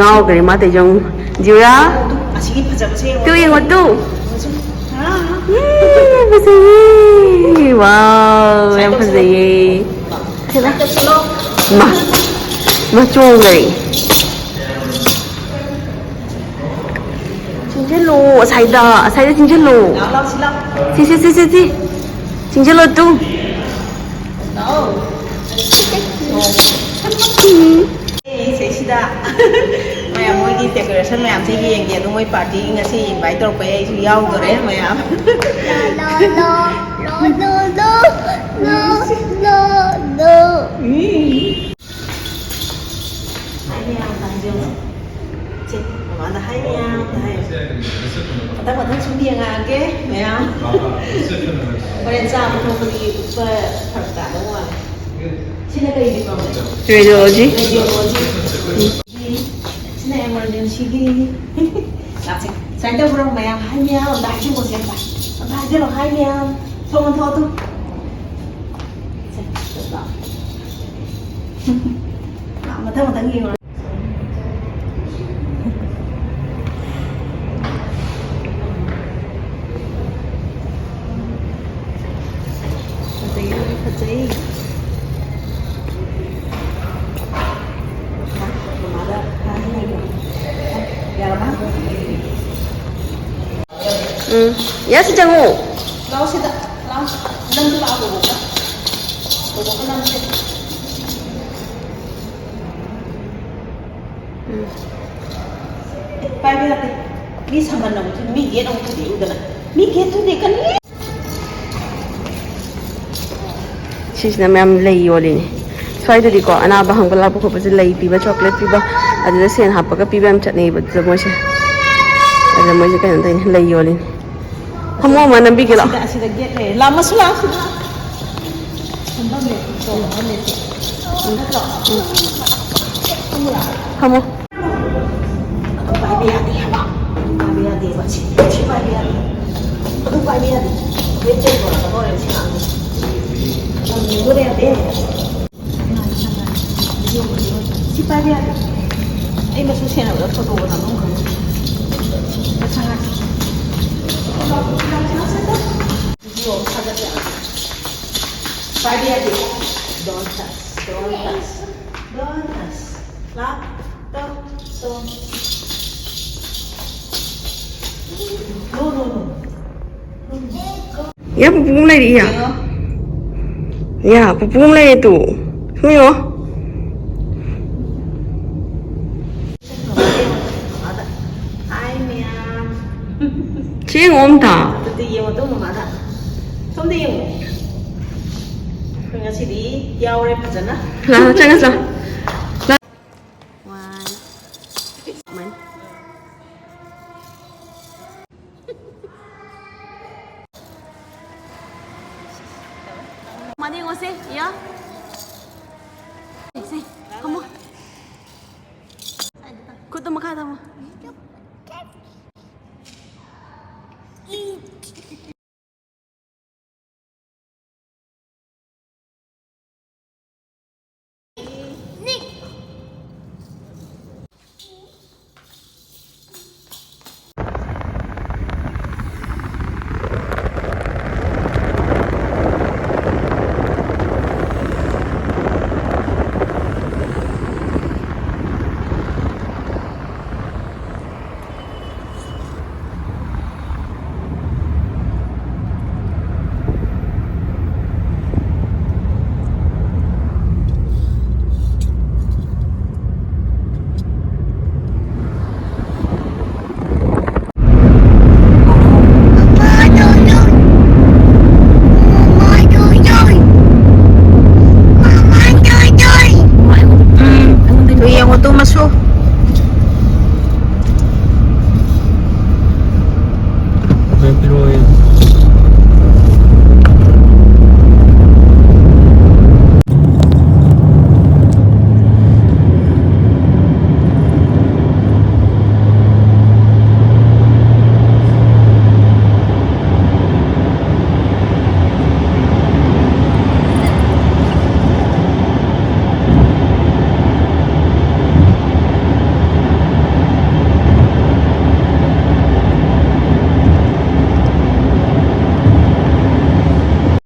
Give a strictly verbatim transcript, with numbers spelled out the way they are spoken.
ꯉꯥꯎꯈ꯭ꯔꯦ ꯃꯥ ꯇꯧꯔꯤꯁꯦ ꯌꯦꯡꯉꯨ꯫ ꯖꯤꯌꯥ, ꯑꯁꯤꯒꯤ ꯐꯖꯕꯁꯦ ꯌꯦꯡꯉꯣ꯫ ꯇꯨ ꯌꯦꯡꯉꯣ, ꯇꯨ꯫ ꯌꯦ, ꯐꯖꯩꯌꯦ꯫ ꯋꯥꯎ, ꯌꯥꯝ ꯐꯖꯩꯌꯦ꯫ ꯁꯤꯗ꯫ ꯃꯥ, ꯃꯥ ꯆꯣꯡꯈ꯭ꯔꯦ꯫ ꯆꯤꯡꯁꯤꯜꯂꯨ, ꯑꯁꯥꯏꯗ, ꯑꯁꯥꯏꯗ ꯆꯤꯡꯁꯤꯜꯂꯨ꯫ ꯁꯤ, ꯁꯤ, ꯁꯤ, ꯁꯤ, ꯁꯤ꯫ ꯆꯤꯡꯁꯤꯜꯂꯣ, ꯇꯨ꯫ ꯎꯝ꯫ ꯑꯦ, ꯁꯤꯗꯩꯁꯤꯗ ꯃꯌꯥꯝ ꯃꯣꯏꯒꯤ decoration ꯃꯌꯥꯝꯁꯦ ꯌꯦꯡꯒꯦ꯫ ꯑꯗꯨ ꯃꯣꯏ party ꯉꯁꯤ invite ꯇꯧꯔꯛꯄꯩ ꯑꯩꯁꯨ ꯌꯥꯎꯗꯣꯔꯦ ꯃꯌꯥꯝ꯫ ꯎꯝ꯫ ꯍꯥꯏ ꯃꯌꯥꯝ ꯍꯥꯏꯖꯧ꯫ ꯁꯦ, ꯃꯃꯥꯗ ꯍꯥꯏ ꯃꯌꯥꯝ ꯍꯥꯏ꯫ ꯃꯊꯪ ꯃꯊꯪ ꯁꯨꯝ ꯌꯦꯡꯉꯛꯑꯒꯦ ꯃꯌꯥꯝ꯫ ꯍꯣꯔꯦꯟ ꯆꯥꯕ ꯊꯛꯄꯒꯤ ꯎꯠꯄ ꯐꯔꯛ ꯇꯥꯗꯧ ꯃꯥꯜꯂꯦ꯫ ꯁꯤꯅ ꯀꯩ department? Radiology. Radiology꯫ ꯁꯤꯅ emergencyꯒꯤ꯫ ꯂꯥꯛꯁꯦ꯫ ꯁꯨꯃꯥꯏꯅ ꯇꯧꯕ꯭ꯔꯣ ꯃꯌꯥꯝ? ꯍꯥꯏ ꯃꯌꯥꯝ ꯑꯝꯇ ꯍꯥꯏꯖꯤꯜꯂꯣꯁꯦ ꯑꯝꯇ꯫ ꯑꯝꯇ ꯍꯥꯏꯖꯤꯜꯂꯣ, ꯍꯥꯏ ꯃꯌꯥꯝ꯫ ꯊꯣꯡ ꯑꯣꯟꯊꯣꯛꯑꯣ ꯑꯗꯨꯝ꯫ ꯁꯦ, ꯆꯠꯂꯣ꯫ ꯃꯊꯪ ꯃꯊꯪ ꯌꯦꯡꯉꯣ꯫ ꯐꯖꯩꯌꯦ, ꯐꯖꯩ꯫ ꯃꯃꯥꯗ ꯍꯥꯏꯍꯟꯒꯦ꯫ ꯌꯥꯔꯕ? ꯎꯝ꯫ ꯌꯥ, ꯁꯤ ꯆꯪꯉꯣ꯫ ꯂꯥꯛꯑꯣ ꯁꯤꯗ꯫ ꯂꯥꯛꯑꯣ꯫ ꯅꯪꯁꯨ ꯂꯥꯛꯑꯣ, ꯕꯣꯕꯣꯛꯀ꯫ ꯕꯣꯕꯣꯛꯀ ꯅꯪꯁꯦ꯫ ꯎꯝ꯫ ꯄꯥꯏꯕ ꯌꯥꯗꯦ꯫ ꯃꯤ ꯁꯝꯕꯟ ꯑꯃꯨꯛ ꯊꯨꯗꯦꯛ, ꯃꯤ gate ꯑꯃꯨꯛ ꯊꯨꯗꯦꯛꯎꯗꯅ꯫ ꯃꯤ gate ꯊꯨꯗꯦꯛꯀꯅꯤ꯫ ꯁꯤꯁꯤꯅ ꯃꯌꯥꯝ ꯂꯩ ꯌꯣꯜꯂꯤꯅꯦ꯫ ꯁ꯭ꯋꯥꯏꯗꯗꯤꯀꯣ, ꯑꯅꯥꯕ ꯍꯪꯕ ꯂꯥꯛꯄ ꯈꯣꯠꯄꯁꯦ ꯂꯩ ꯄꯤꯕ, chocolate ꯄꯤꯕ, ꯑꯗꯨꯗ ꯁꯦꯟ ꯍꯥꯞꯄꯒ ꯄꯤꯕ ꯌꯥꯝ ꯆꯠꯅꯩꯌꯦꯕ ꯑꯗꯨꯗ ꯃꯣꯏꯁꯦ꯫ ꯑꯗꯨꯗ ꯃꯣꯏꯁꯦ ꯀꯩꯅꯣ ꯇꯧꯔꯤꯅꯦ, ꯂꯩ ꯌꯣꯜꯂꯤꯅꯦ꯫ ꯐꯝꯃꯣ, ꯑꯃ ꯅꯝꯕꯤꯒꯦ ꯂꯥꯛꯑꯣ꯫ ꯑꯁꯤꯗ, ꯑꯁꯤꯗ gate ꯂꯩꯔꯦ꯫ ꯂꯥꯛꯑꯣ, ꯃꯁꯨ ꯂꯥꯛꯑꯣ, ꯁꯤꯗ ꯂꯥꯛꯑꯣ꯫ ꯐꯝꯐꯝ ꯂꯩꯇꯦ, ꯐꯝꯐꯝ ꯂꯩꯇꯦ꯫ ꯅꯠꯇ꯭ꯔꯣ? ꯐꯝꯃꯣ꯫ ꯑꯗꯨ ꯄꯥꯏꯕ ꯌꯥꯗꯦ ꯍꯥꯏꯕ꯫ ꯄꯥꯏꯕ ꯌꯥꯗꯦꯕ꯫ ꯁꯤ, ꯁꯤ ꯄꯥꯏꯕ ꯌꯥꯗꯦ꯫ ꯑꯗꯨ ꯄꯥꯏꯕ ꯌꯥꯗꯦ꯫ Wheelchair ꯄꯨꯔꯛꯀꯗꯧꯔꯦ ꯁꯤ ꯑꯉꯥꯡꯁꯦ꯫ ꯌꯥꯝ ꯌꯦꯡꯕ ꯌꯥꯗꯦ꯫ ꯁꯤ ꯄꯥꯏꯕ ꯌꯥꯗꯦ꯫ ꯑꯩ ꯃꯆꯨ ꯁꯦꯟꯅꯕꯗ ꯐꯣꯇꯣꯒ ꯅꯝꯐꯝ ꯈꯪꯗꯦ꯫ ꯃꯁꯥ ꯉꯥꯛ꯫ ꯚꯤꯗꯤꯑꯣ ꯑꯃ ꯊꯥꯒꯠꯄ ꯌꯥꯅꯤ꯫ ꯄꯥꯏꯕ ꯌꯥꯗꯦ꯫ Don't touch, don't touch, don't touch. ꯂꯥꯛ꯫ ꯇꯧ꯫ ꯇꯧ꯫ No, no, no. ꯌꯥ, ꯄꯨꯄꯨ ꯑꯃ ꯂꯩꯔꯤ, ꯌꯥ꯫ ꯌꯦꯡꯉꯣ꯫ ꯌꯥ, ꯄꯨꯄꯨ ꯑꯃ ꯂꯩꯔꯦ ꯇꯨ꯫ ꯁꯨꯝ ꯌꯦꯡꯉꯣ꯫ ꯃꯃꯥꯗ꯫ ꯍꯥꯏ ꯃꯌꯥꯝ꯫ ꯁꯤ ꯌꯦꯡꯉꯣ ꯑꯝꯇ꯫ ꯑꯗꯨꯗꯤ ꯌꯦꯡꯉꯣ ꯇꯨ ꯃꯃꯥꯗ꯫ ꯁꯣꯝꯗ ꯌꯦꯡꯉꯣ꯫ ꯑꯩꯈꯣꯏ ꯉꯁꯤꯗꯤ ꯌꯥꯎꯔꯦ ꯐꯖꯅ꯫ ꯂꯥꯛꯑꯣ, ꯆꯪꯉꯁꯤ ꯂꯥꯛꯑꯣ꯫ ꯂꯥꯛꯑꯣ꯫ ꯋꯥꯟ꯫ ꯃꯥꯅꯤ꯫ ꯃꯥꯅꯤ ꯌꯦꯡꯉꯣꯁꯦ, ꯏꯌꯥ꯫ ꯁꯦ, ꯐꯝꯃꯣ꯫ ꯈꯨꯠꯇꯣ ꯃꯈꯥ ꯊꯝꯃꯣ꯫